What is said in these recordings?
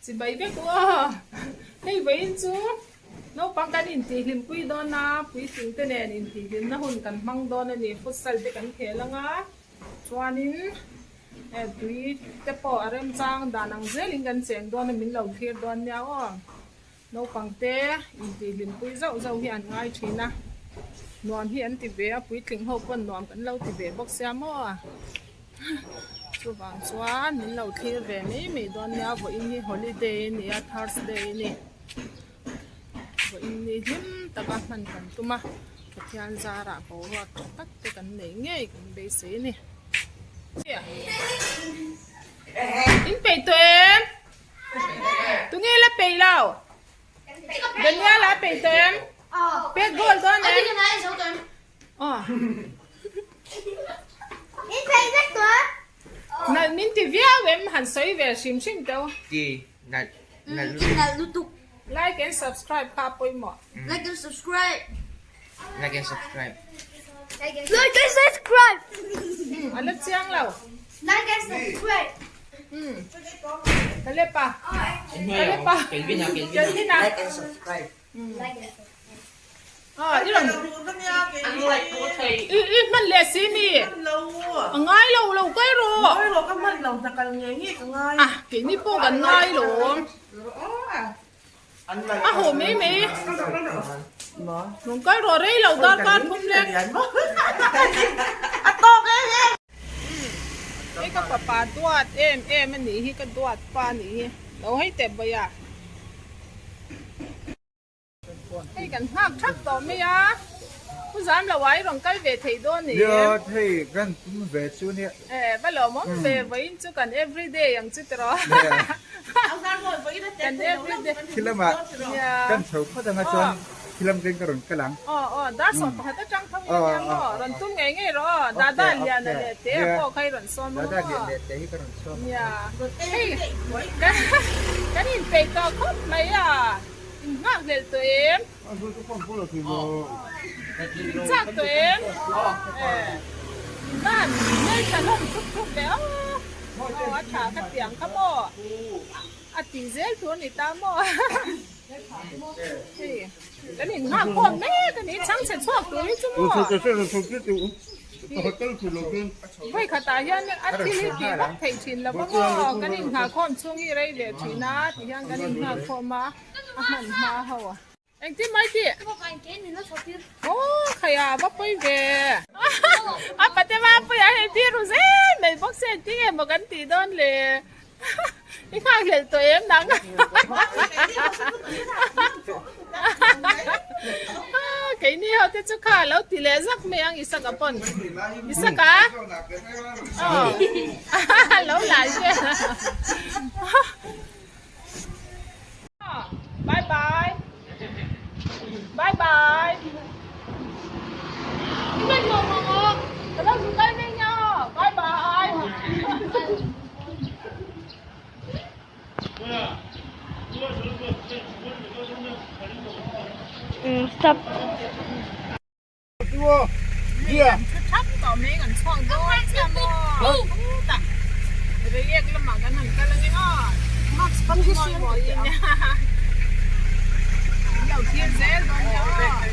Chibai vek u aw. Hei vawiin chu naupang kan intihhlimpui dawn a, puitling te nen intihhlimna hun kan hmang dawn a ni. Futsal te kan khel ang a, chuanin tui te pawh a remchang dan ang zelin kan cheng dawn a, min lo thlir dawn nia aw. Naupang te intihhlimpui zauh zauh hi an ngai thin a, nuam hi an ti ve a, puitling ho pawn nuam kan lo ti ve bawk sia maw? Chuvang chuan min lo thlir ve mai mai dawn nia, vawiin hi holiday a ni a, Thursday a ni. Vawiin ni hlim taka hman kan tum a, Pathian zarah boruak tha tak te kan neih ngei kan beisei a ni. In peih tawh em? Tunge la peih lo? Daniel a peih tawh em? Pek goal dawn em? Aw. Nalh min ti viau em? Han sawi ve hrim hrim teu. Ti nalh nalh lutuk. Nalh lutuk. Like and subscribe kha a pawimawh. Like and subscribe. Like and subscribe. Like and subscribe. A la chiang lo. Like and subscribe. Ka le pa. Ka le pa. Kelvin a Kelvin a. Kelvin a. Like and subscribe. Ah, i rawn. I i hman leh si mi. A ngai lo lo kai rawh. Ngai lo ka hman lo hna kal ngei ngei ka ngai. Ah, keini pawh kan ngai lo. A haw mai mai. Rawn kal rawh rei lo darkar thum lek. A tawk em em. Hei ka fapa duat em em a nih hi ka duat pa a nih hi. Lo hei teh bawi a. Hei kan nghak thap tawh mai a. Pu zam lo ai rawn kal ve thei dawn ni. Nia hei kan tum ve chu nia. E va lawmawm ve vawiin chu kan everyday ang chu tiraw. Kan everyday. Khi lamah kan chho phawt anga chuan khi lam ken ka rawn kal ang. Aw aw dar sawm pakhat atang tho in ania maw rawn tum ngei ngei rawh aw Dada Liana leh Te a pawh kha i rawn sawm ang Dada Lian leh Te hi ka rawn sawm ang. Nia hei kan inpeih tawh khawp mai a in nghak hlelh tawh em? In chak tawh em? Van hmeltha hlawm thup thup ve aw aw a tha ka tiang kha maw a tih zel tur a ni ta maw hei kan in nghak khawm mek a ni chhangchhe chhuak tur hi chu maw vawi khatah hian a thil hi tih vak theih thin lo va maw kan in nghah khawm chhung hi rei ve thin a ti hian kan in nghak khawm a. A hman hma ho a. Engtin mai tih? Aw khaia va pawi ve. A pate va pawi a hei tir ru zel mai bawk se engtin nge maw kan tih dawn le. I nghak hlelh tawh em nang. Keini ho te chu kha lo ti leh zak mai ang Isaka pawn. Isaka? Aw. Lo lai vel. Bye bye. Bye bye. Bye bye. Stop. Thap tawh mai kan chhuak dawn chiah maw chutah reiek lamah kan han kal ange aw mawi mawi in min lo thlir zel dawn nia aw.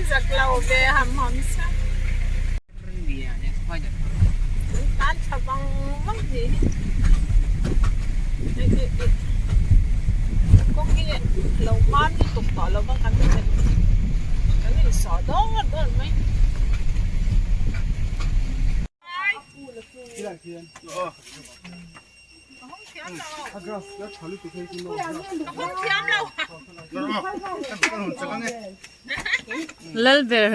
Zak lo ve ham ham sa. An tan tha vang vang ni hi. Kawng hi lo man lutuk tawh lo vang kan kan insawh dawr dawr mai. Lalber.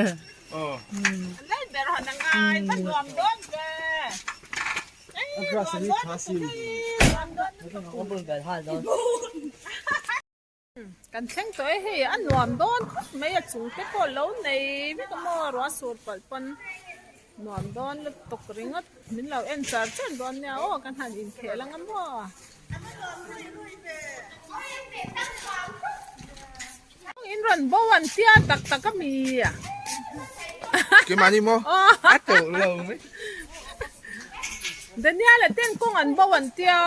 Kan thleng tawh e hei a nuam dawn khawp mai a chung te pawh lo nei vek a maw ruah sur palh pawn nuam dawn lutuk ringawt min lo en char char dawn nia aw kan han inkhel ang a maw. In rawn bo an tia tak tak a mi. Keimah ni maw? A teuh lo mai. Daniel a ten kawng an bo an tia.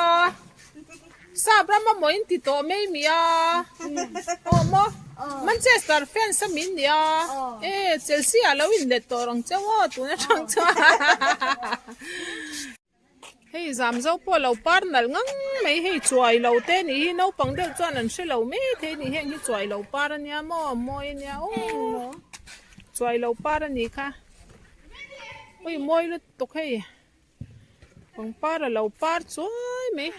Sap ram a maw in ti tawh mai mi a. Aw maw? Manchester fans a min nia. E Chelsea ah lo in let tawh rang cheu aw tun atang chuan. Hei zam zo pawh lo par nalh ngang mai hei chuai lo te nih hi naupang deuh chuan an hre lo mai thei nih heng hi chuai lo par a nia maw mawi a nia aw chuai lo par a nih kha ui mawi lutuk hei pangpar a lo par chuai mai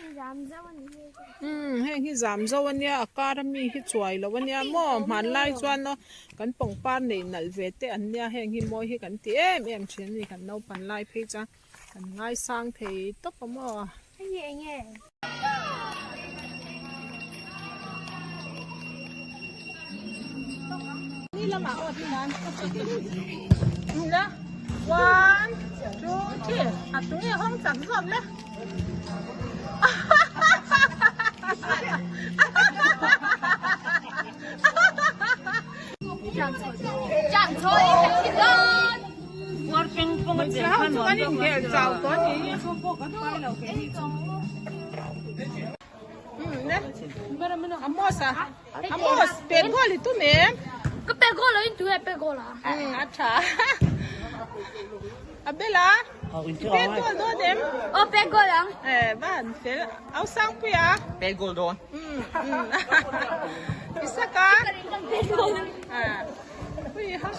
umm heng hi zam zo a nia a kar ami hi chuai lo a nia maw hmanlai chuan aw kan pangpar neih nalh ve te an nia heng hi mawi hi kan ti em em thin a ni kan naupan lai phei chuan. Kan ngaisang thei tawp a maw? Hei hi eng nge? Ni lamah aw ti nan. La. One, two, three. A tu nge hawng chak zawk le. Amos pet goal i tum em? Ka pet goal lo in tu e pet goal a. A tha. Abela pet goal dawn em? Aw pet goal ang. Eh van fel au sangpuia. Pet goal dawn. Isaka. Ui ha.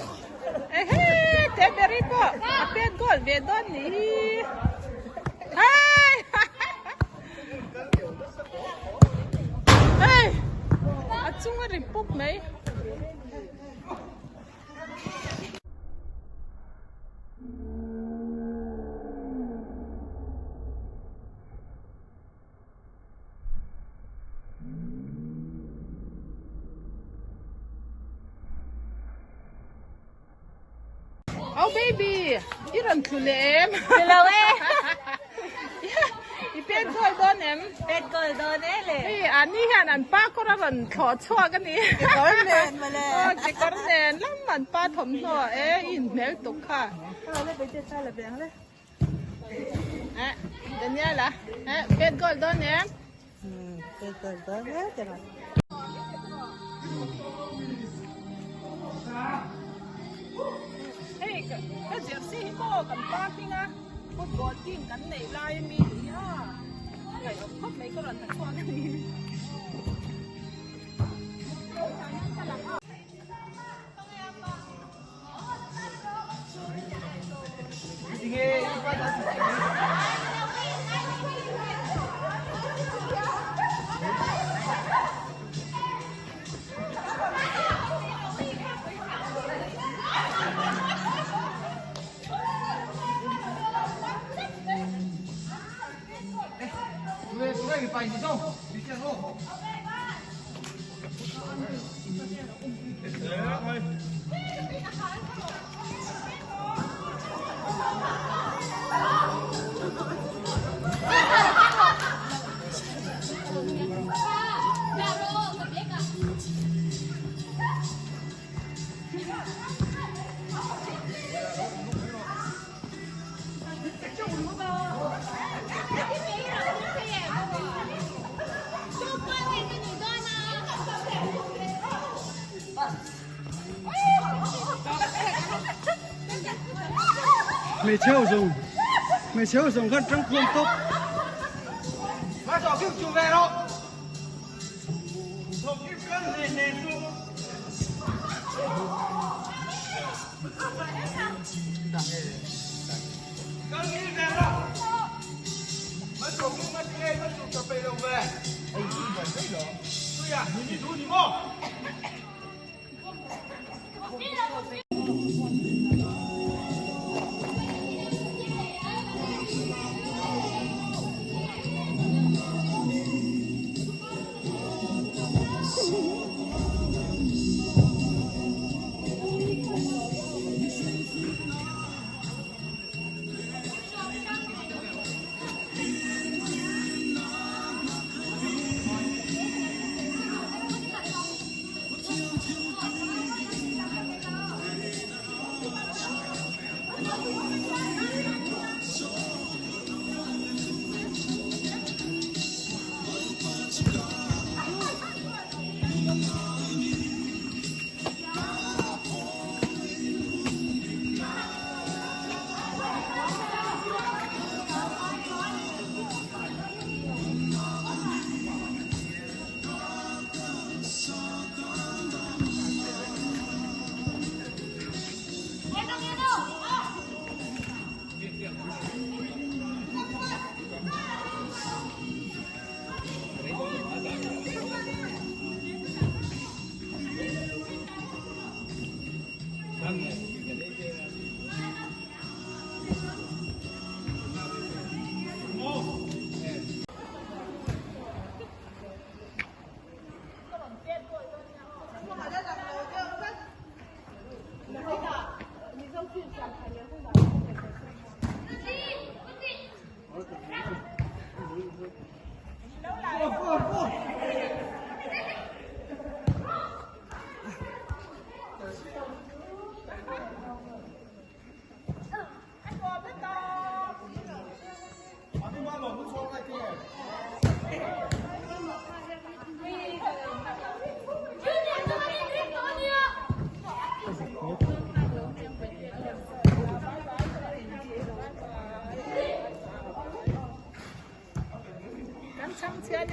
Ehe te beri pawh a pet goal ve dawn nih hi. Hai. Hei a chung a ri pup mai. Oh baby, i rawn thlu leh em? Thlu lo e. I pet goal dawn em? Pet goal dawn e le. Hei, ani hian an pa kawr a rawn thlawh chhuak a ni. Kekawr nen mawle. Aw, kekawr nen lam an pa thawmhnaw e, i inhmel tuk kha. Aw le, baby ta la ve ang le. Eh, Daniela, eh, pet goal dawn em? Pet goal dawn e, te ma. Hei, ka jersey hi maw kan parking a, football team kan nei lai ami ni a, ngaihawm khawp mai ka rawn ha chhuak a ni. Hmeichhe ho zawng hmeichhe ho zawng khan tangkhuam tawp.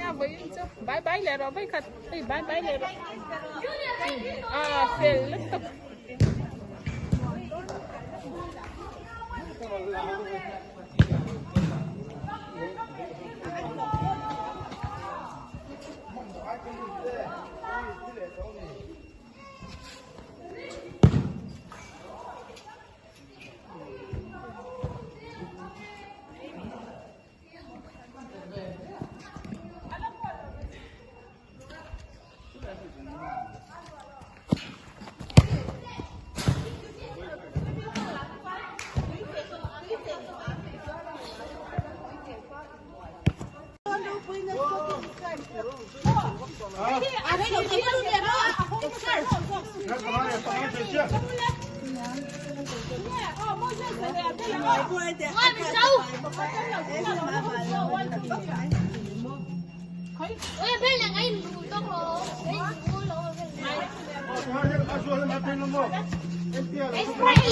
nia vawiin chu bye bye leh rawh vawikhat hei bye bye leh rawh ah fel lutuk.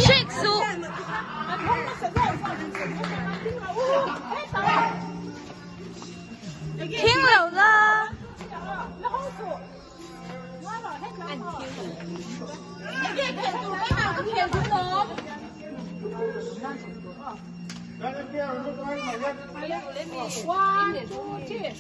Shake suh. Thing lo la. One, two, three.